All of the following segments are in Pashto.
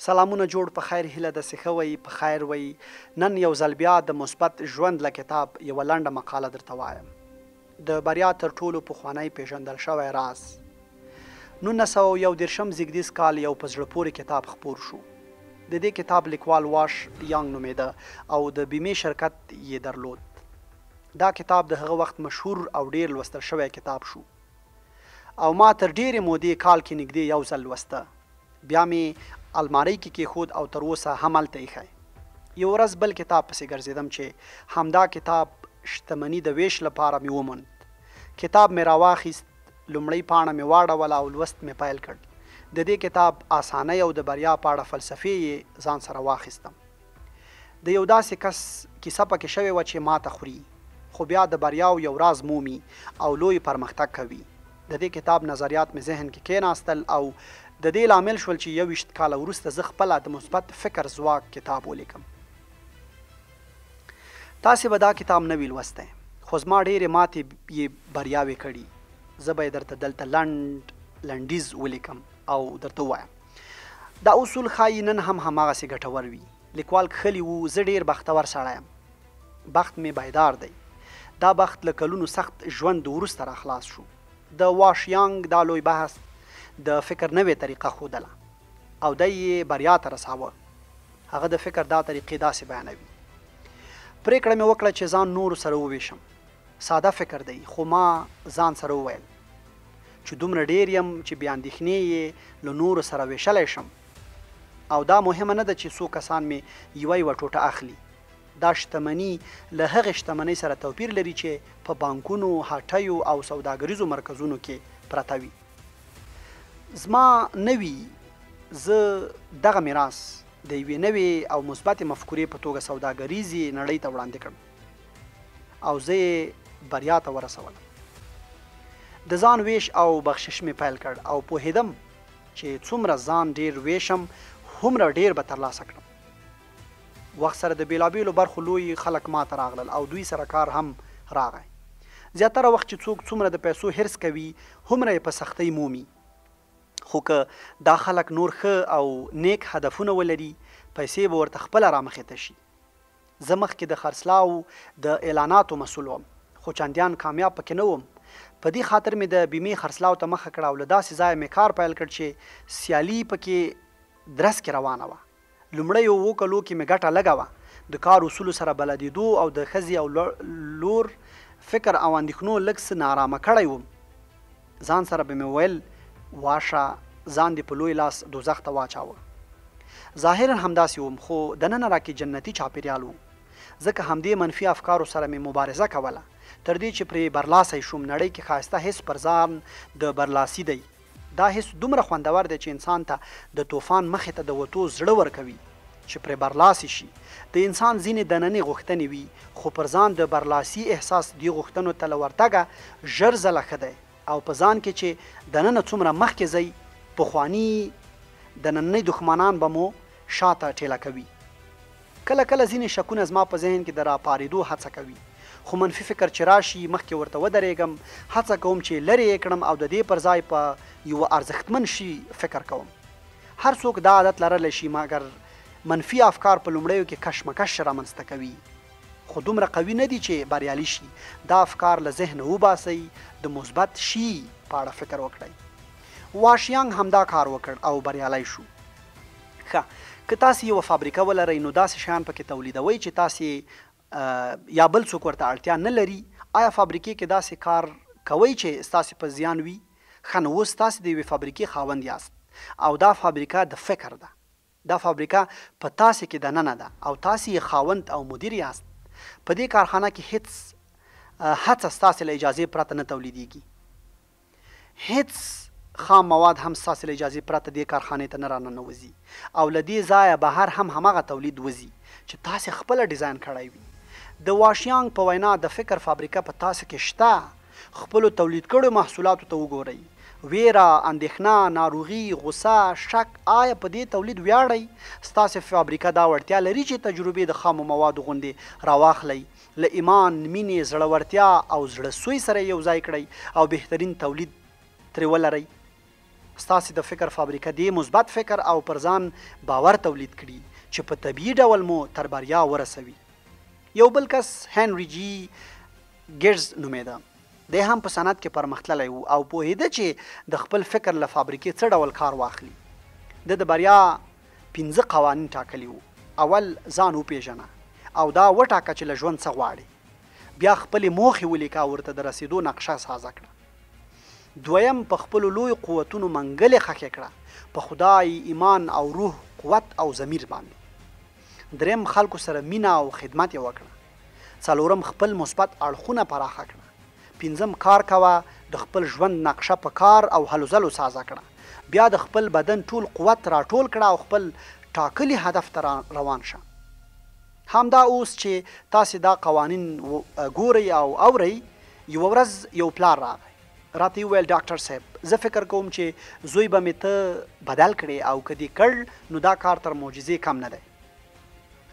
سلامونه جوړ په خیر هیله ده چې ښه وئ په خیر وئ نن یو ځل بیا د مثبت ژوند له کتاب یوه لنډه مقاله درته وایم د بریا تر ټولو پخوانی پیژندل شوی راز 1931 زیږدیز کال یو په زړه پورې کتاب خپور شو د دې کتاب لیکوال واش یانګ نومېده او د بیمې شرکت یې درلود دا کتاب د هغه وخت مشهور او ډیر لوستل شوی کتاب شو او ما تر ډېرې مودې کال کې نږدې یو ځل لوسته. بیا مې المارۍ کې کېښود او تر اوسه هملته ایښی. یوه ورځ بل کتاب پسې ګرځېدم چې همدا کتاب شتمني د وېش لپاره مې وموند. کتاب مې راواخیست، لومړۍ پاڼه مې واړوله او لوست مې پیل کړ. د دې کتاب اسانۍ او د بریا په اړه فلسفې یې ځان سره واخیستم. د یو داسې کس کیسه پکې شوې وه چې ماته خوري، خو بیا د بریاو یو راز مومي او لوی پرمختګ کوي. د دې کتاب نظریات مې ذهن کې کېناستل او د دې لامل شول چې 21 کاله وروسته زه خپله د مثبت فکر ځواک کتاب ولیکم. تاسې به دا کتاب نه وي لوستی، خو زما ډېرې ماتې یې بریاوې کړي. زه به یې درته دلته لنډ لنډیز ولیکم او درته ووایم. دا اصول ښايي نن هم هماغسې ګټور وي. لیکوال کښلي وو، زه ډېر بختور سړی یم. بخت مې بیدار دی. دا بخت له کلونو سخت ژوند وروسته را خلاص شو. د واش یانګ دا لوی بحث د فکر نوې طریقه ښودله او دی یې بریا ته رساوه. هغه د فکر دا طریقې داسې بیانوي. پرېکړه مې وکړه چې ځان نورو سره ووېشم. ساده فکر دی، خو ما ځان سره وویل چې دومره ډېر یم چې بې اندېښنې یې له نورو سره وېشلی شم. او دا مهمه نه ده چې څو کسان مې یوه یوه ټوټه اخلي. دا شتمني له هغې شتمنۍ سره توپیر لري چې په بانکونو، هټیو او سوداګریزو مرکزونو کې پرته وي. زما نه وي، زه دغه میراث د یوې نوې او مثبتې مفکورې په توګه سوداګریزې نړۍ ته وړاندې کړم او زه یې بریا ته ورسولم. د ځان وېش او بخشش مې پیل کړ او پوهېدم چې څومره ځان ډېر وېشم، هومره ډېر به ترلاسه کړم. وخت سره د بېلابېلو برخو لوی خلک ماته راغلل او دوی سره کار هم راغی. زیاتره وخت چې څوک څومره د پیسو حرص کوي، هومره یې په سختۍ مومي. خو که دا خلک نور ښه او نیک هدفونه ولري، پیسې به ورته خپله رامخې ته شي. زه مخکې د خرڅلاو د اعلاناتو مسؤل وم، خو چندیان کامیاب پکې نه وم. په دې خاطر مې د بیمې خرڅلاو ته مخه کړه او له داسې ځایه مې کار پیل کړ چې سیالي پکې درز کې روانه وه. لومړیو اوو کلو کې مې ګټه لږه وه. د کار اصولو سره بلدېدو او د ښځې او لور فکر او اندېښنو لږ څه ناارامه کړی وم. ځان سره به مې ویل، واشه، ځان دې په لوی لاس دوزخ ته واچاوه. ظاهراً همداسې وم، خو دننه راکې جنتي چاپېریال و. ځکه همدې منفي افکارو سره مې مبارزه کوله، تر دې چې پرې برلاسی شوم. نړۍ کې ښایسته حس پر ځان د برلاسي دی. دا حس دومره خوندور دی چې انسان ته د توفان مخې ته د وتو زړه ورکوي چې پرې برلاسی شي. د انسان ځینې دننې غوښتنې وي، خو پر ځان د برلاسي احساس دې غوښتنو ته له ورتګه ژر ځله ښه دی او په ځان کې چې دننه څومره مخکې ځئ، پخواني دننۍ دښمنان به مو شاته ټېله کوي. کله کله ځینې شکونه زما په ذهن کې د راپارېدو هڅه کوي، خو منفي فکر چې راشي، مخکې ورته ودرېږم، هڅه کوم چې لرې یې کړم او د دې پر ځای په یوه ارزښتمن شي فکر کوم. هر څوک دا عادت لرلی شي، مګر منفي افکار په لومړیو کې کشمکش رامنځته کوي، خو دومره قوي نه دي چې بریالي شي. دا افکار له ذهنه وباسئ، د مثبت شي په اړه فکر وکړئ. واش یانګ همدا کار وکړ او بریالی شو. ښه، که تاسې یوه فابریکه ولرئ، نو داسې شیان پکې تولیدوئ چې تاسې یا بل څوک ورته اړتیا نه لري. آیا فابریکې کې داسې کار کوئ چې ستاسې په زیان وي؟ ښه، نو اوس تاسې د یوې فابریکې خاوند یاست او دا فابریکه د فکر ده. دا فابریکه په تاسې کې دننه ده او تاسې یې خاوند او مدیر یاست. په دې کارخانه کې هېڅ هڅه ستاسې له اجازې پرته نه تولیدېږي. هېڅ خام مواد هم ستاسې له اجازې پرته دې کارخانې ته نه راننوځي او له دې ځایه بهر هم هماغه تولید وځي چې تاسې خپله ډیزاین کړی وي. د واشیانګ په وینا د فکر فابریکه په تاسې کې شته. خپلو تولید کړیو محصولاتو ته وګورئ. ویره، اندېښنه، ناروغي، غوسه، شک، آیا په دې تولید ویاړئ؟ ستاسې فابریکه دا وړتیا لري چې تجربې د خامو موادو غوندې راواخلئ، له ایمان، مینې، زړورتیا او زړه سوی سره یې یوځای کړئ او بهترین تولید ترې ولرئ. ستاسې د فکر فابریکه دې مثبت فکر او پر ځان باور تولید کړي چې په طبیعي ډول مو تر بریا ورسوي. یو بل کس هنري جي ګیټز نومېده. دی هم په صنعت کې پرمختللی و او پوهېده چې د خپل فکر له فابریکې څه ډول کار واخلي. ده د بریا پنځه قوانین ټاکلي وو. اول، ځان وپېژنه او دا وټاکه چې له ژوند څه غواړې. بیا خپلې موخې ولیکه او ورته د رسېدو نقشه سازه کړه. دویم، په خپلو لویو قوتونو منګلې خښې کړه، په خدای، ایمان او روح، قوت او ضمیر باندې. دریم، خلکو سره مینه او خدمت یې وکړه. څلورم، خپل مثبت اړخونه پراخه کړه. پنځم، کار کوه، د خپل ژوند نقشه په کار او هلو ځلو سازه کړه. بیا د خپل بدن ټول قوت راټول کړه او خپل ټاکلي هدف ته روان شه. همدا اوس چې تاسې دا قوانین ګورئ او اورئ، یوه ورځ یو پلار راغی، راته یې وویل، ډاکټر صاحب، زه فکر کوم چې زوی به مې ته بدل کړې او که دې کړ نو دا کار تر معجزې کم نه دی.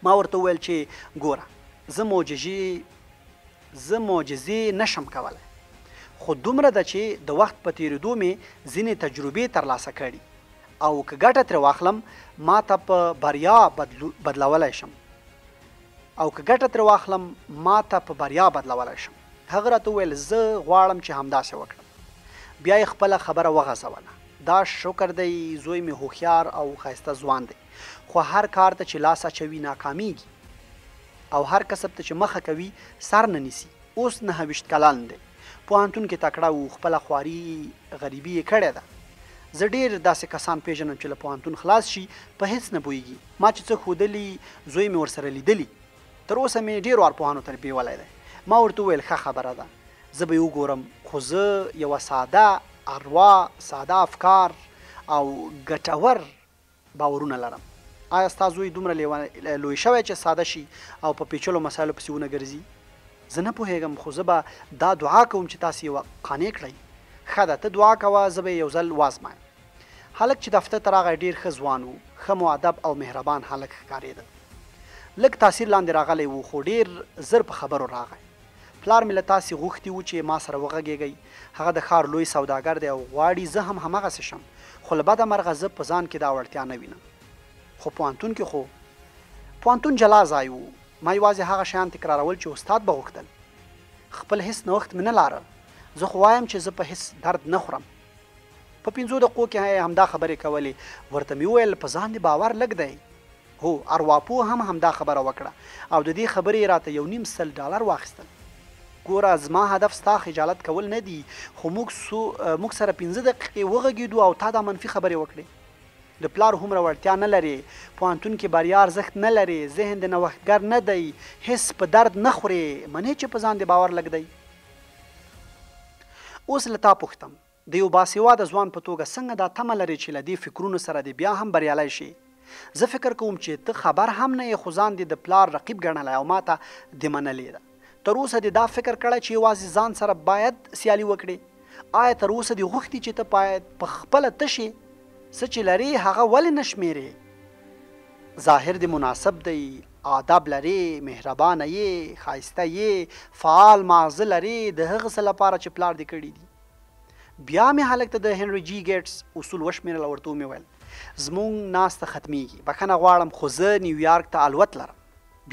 ما ورته وویل چې ګوره، زه معجزې زه معجزې نه شم کولی، خو دومره ده چې د وخت په تېرېدو مې ځینې تجربې ترلاسه کړي او که ګټه ترې واخلم ماته په بریا بدلولی شم او که ګټه ترې واخلم ماته په بریا بدلولی شم. هغه راته وویل، زه غواړم چې همداسې وکړم. بیا یې خپله خبره وغځوله، دا شکر دی زوی مې هوښیار او ښایسته ځوان دی، خو هر کار ته چې لاس اچوي ناکامیږي او هر کسب ته چې مخه کوي سر نه نیسي. اوس 29 کلن دی، پوهنتون کې تکړه و، خپله خواري غریبي یې کړې ده. زه ډېر داسې کسان پېژنم چې له پوهنتون خلاص شي په هېڅ نه پوهېږي. ما چې څه ښودلي زوی مې ورسره لیدلي. تر اوسه مې ډېرو ارپوهانو ته بیولی دی. ما ورته وویل، ښه خبره ده، زه به یې وګورم، خو زه یوه ساده اروا، ساده افکار او ګټور باورونه لرم. آیا ستا زوی دومره لوی شوی چې ساده شي او په پیچلو مسایلو پسې ونه ګرځي؟ زه نه پوهېږم، خو زه به دا دعا کوم چې تاسې یې قانع کړئ. ښه ده، ته دعا کوه، زه به یې یو ځل وازمایم. هلک چې دفتر ته راغی ډېر ښه ځوان و، ښه مؤدب او مهربان هلک ښکارېده. لږ تاثیر لاندې راغلی و، خو ډېر زر په خبرو راغی. پلار مې له تاسې غوښتي وو چې ما سره وغږېږئ. هغه د ښار لوی سوداګر دی او غواړي زه هم همغسې شم، خو له بده مرغه زه په ځان کې دا وړتیا نه وینم. خو پوهنتون کې خو پوهنتون جلا ځای و. ما یوازې هغه شیان تکرارول چې استاد به غوښتل. خپل هیڅ نوښت مې نه لاره. زه خو وایم چې زه په هیڅ درد نه خورم. په 5 دقیقو کې یې همدا خبرې کولې. ورته مې وویل، په ځان دې باور لږ دی. هو، ارواپوه هم همدا خبره وکړه او د دې خبرې یې راته $1.25 واخیستل. ګوره، زما هدف ستا خجالت کول نه دي، خو موږ سره 5 دقیقې وغږېدو او تا دا منفي خبرې وکړې. د پلار هومره وړتیا نه لرې، پوهنتون کې بریا ارزښت نه لرې، ذهن د نوښتګر نه دی، هیڅ په درد نه خورې، منې چې په ځان دې باور لږ دی. اوس له تا پوښتم، د یو باسواده ځوان په توګه څنګه دا تمه لرې چې له دې فکرونو سره دې بیا هم بریالی شې؟ زه فکر کوم چې ته خبر هم نه یې، خو ځان دې د پلار رقیب ګڼلی او ماته دې منلې ده. تر اوسه دې دا فکر کړی چې یوازې ځان سره باید سیالي وکړې؟ آیا تر اوسه دې غوښتي چې ته باید په خپله ته شې؟ څه چې لرې هغه ولې نه شمېرې؟ ظاهر دې مناسب دی، آداب لرې، مهربانه یې، ښایسته یې، فعال ماغزه لرې، د هغه څه لپاره چې پلار دې کړي دي. بیا مې هلک ته د هنري جي ګیټس اصول وشمېرل او ورته ومې ویل، زموږ ناسته ختمیږي، بښنه غواړم خو زه نیویارک ته الوت لرم،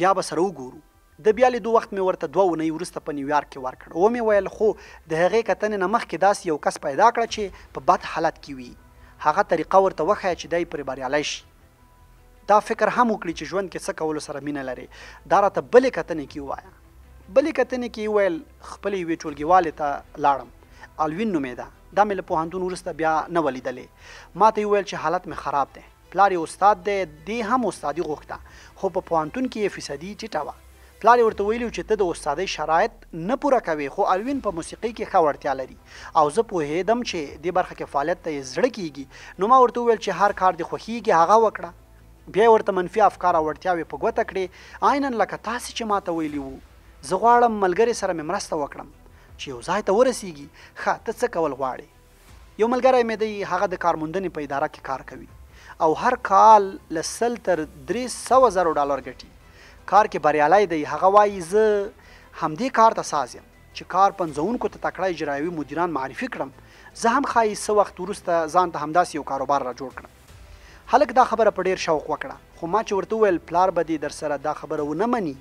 بیا به سره وګورو. د بیا لیدو وخت مې ورته 2 اونۍ وروسته په نیویارک کې ورکړ. ومې ویل، خو د هغې کتنې نه مخکې داسې یو کس پیدا کړه چې په بد حالت کې وي، هغه طریقه ورته وښیه چې دی پرې بریالی شي. دا فکر هم وکړي چې ژوند کې څه کولو سره مینه لري. دا راته بلې کتنې کې ووایه. بلې کتنې کې ویل، خپلې یوې ټولګیوالې ته لاړم، الوین نومېده. دا مې له پوهنتون وروسته بیا نه وه لیدلې. ما ته یې وویل چې حالت مې خراب دی، پلار یې استاد دی، دې هم استادي غوښته، خو په پوهنتون کې یې فیصدي ټیټه وه. پلار یې ورته ویلي چې ته د استادۍ شرایط نه پوره کوې، خو الوین په موسیقۍ کې ښه وړتیا لري او زه پوهېدم چې دې برخه کې فعالیت ته یې زړه کېږي، نو ما ورته وویل چې هر کار دې خوښېږي هغه وکړه. بیا یې ورته منفي افکار او وړتیاوې په ګوته کړې، عینا لکه تاسې چې ما ته ویلي وو. زه غواړم ملګرې سره مې مرسته وکړم چې یو ځای ته ورسیږي. ښه، ته څه کول غواړې؟ یو ملګری مې دی، هغه د کارموندنې په اداره کې کار کوي او هر کال له 100 تر 300 زرو ډالر ګټي. کار کې بریالی دی. هغه وایي، زه همدې کار ته ساز یم چې کار پنځوونکو ته تکړه اجرایوي مدیران معرفي کړم. زه هم ښايي څه وخت وروسته ځان ته همداسې یو کاروبار را جوړ کړم. هلک دا خبره په ډېر شوق وکړه، خو ما چې ورته وویل پلار به دې درسره دا خبره ونه مني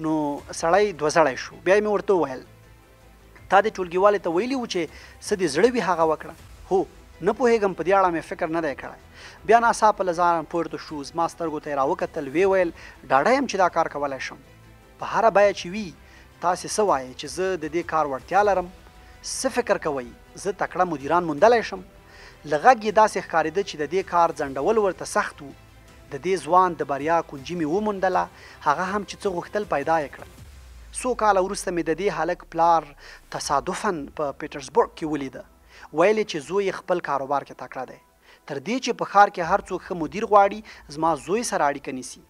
نو سړی دوزړی شو. بیا مې ورته وویل، تا دې ټولګیوالې ته ویلي وو چې څه دې زړه وي هغه وکړه؟ هو، نه پوهېږم، په دې اړه مې فکر نه دی کړی. بیا ناڅاپه له ځانه پورته شو، زما سترګو ته یې راوکتل، ویې ویل، ډاډه یم چې دا کار کولای شم. په هره بیه چې وي، تاسې څه وایئ چې زه د دې کار وړتیا لرم؟ څه فکر کوئ، زه تکړه مدیران موندلی شم؟ له غږ یې داسې ښکارېده چې د دې کار ځنډول ورته سخت وو. د دې ځوان د بریا کونجي مې وموندله، هغه هم چې څه غوښتل پیدا یې کړل. څو کاله وروسته مې د دې هلک پلار تصادفاً په پیټرزبورګ کې ولیده. ویل یې چې زوی یې خپل کاروبار کې تکړه دی. تر دې چې په ښار کې هر څوک ښه مدیر غواړي، زما زوی سره اړیکه نیسي.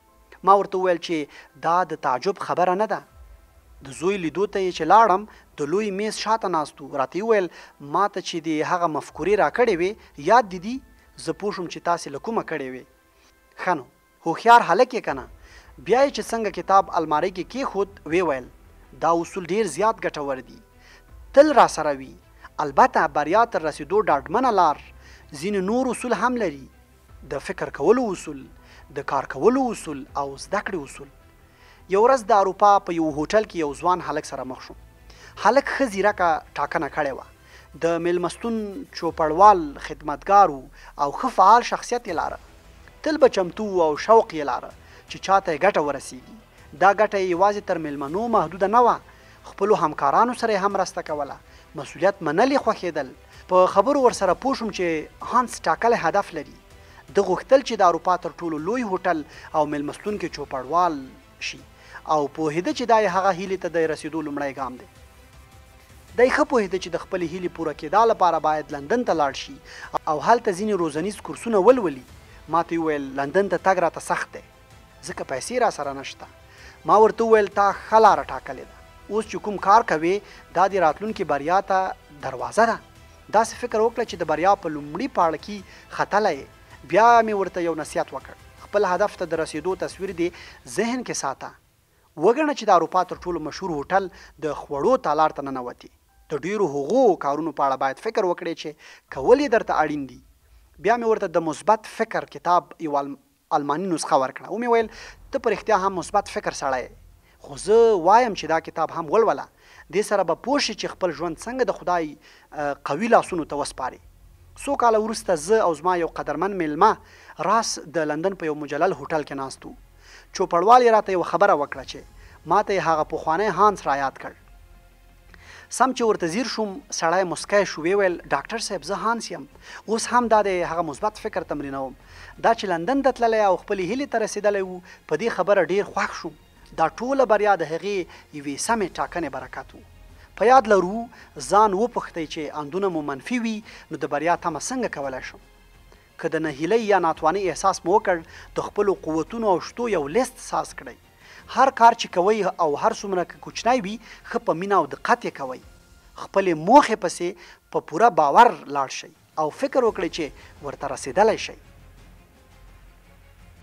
ما ورته وویل چې دا د تعجب خبره نه ده. د زوی لیدو ته یې چې لاړم، د لوی میز شاته ناست و. راته یې وویل، ماته چې دې هغه مفکورې راکړې وې، یاد دې دي؟ زه پوه شوم چې تاسې له کومه کړې وې. ښه نو، هوښیار هلک یې که نه؟ بیا یې چې څنګه کتاب المارۍ کې کېښود، ویې ویل، دا اصول ډېر زیات ګټور دي. تل راسره وي. البته بریا تر رسېدو ډاډمنه لار ځینې نور اصول هم لري. د فکر کولو اصول، د کار کولو اصول او زده کړې اصول. یو ورځ د اروپا په یو هوټل کې یو ځوان هلک سره مخ شوم. هلک ښه ځیرکه ټاکنه کړې وه. د میلمستون چوپړوال خدمتګار و او ښه فعال شخصیت یې لاره. تل به چمتو و او شوق یې لاره چې چاته یې ګټه ورسیږي. دا ګټه یې یوازې تر میلمنو محدوده نه وه، خپلو همکارانو سره یې هم مرسته کوله. مسؤلیت منل یې خوښېدل. په خبرو ورسره پوه شوم چې هانس ټاکلی هدف لري. ده غوښتل چې د اروپا تر ټولو لوی هوټل او میلمستون کې چوپړوال شي او پوهېده چې دا یې هغه هیلې ته د رسېدو لومړی ګام دی. دی ښه پوهېده چې د خپلې هیلې پوره کېدا لپاره باید لندن ته لاړ شي او هلته ځینې روزنیز کورسونه ولولي. ما ته یې وویل، لندن ته تګ راته سخت دی، ځکه پیسې راسره نشته. ما ورته وویل، تا ښه لاره ټاکلې ده. اوس چې کوم کار کوې، دا دې راتلونکې بریا ته دروازه ده. داسې فکر وکړه چې د بریا په لومړي پاړکي ختلی یې. بیا مې ورته یو نصیحت وکړ، خپل هدف ته د رسېدو تصویر دې ذهن کې ساته. وګڼه چې د اروپا تر ټولو مشهور هوټل د خوړو تالار ته ننوتې. د ډېرو هغو کارونو په اړه باید فکر وکړې چې کول یې درته اړین دي. بیا مې ورته د مثبت فکر کتاب یوه الماني نسخه ورکړه. ومې ویل، ته په رښتیا هم مثبت فکر سړی یې، خو زه وایم چې دا کتاب هم ولوله. دې سره به پوه شې چې خپل ژوند څنګه د خدای قوي لاسونو ته وسپارې. څو کاله وروسته زه او زما یو قدرمن مېلمه راس د لندن په یو مجلل هوټل کې ناست وو. چوپړوال یې راته یوه خبره وکړه چې ماته یې هغه پخوانی هانس را یاد کړ. سم چې ورته ځیر شوم، سړی موسکی شو، ویې ویل، ډاکټر صاحب زه هانس یم، اوس هم دا دی هغه مثبت فکر تمرینوم. دا چې لندن ته تللی او خپلې هیلې ته رسېدلی و، په دې خبره ډېر خوښ شوم. دا ټوله بریا د هغې یوې سمې ټاکنې برکت و. په یاد لرو، ځان وپوښتئ چې اندونه مو منفي وي، نو د بریا تمه څنګه کولای شم؟ که د نهیلۍ یا ناتوانۍ احساس مو وکړ، د خپلو قوتونو او شتو یو لیست ساز کړئ. هر کار چې کوئ او هر څومره که کوچنی وي، ښه په مینه او دقت یې کوئ. خپلې موخې پسې په پوره باور لاړ شئ او فکر وکړئ چې ورته رسېدلی شئ.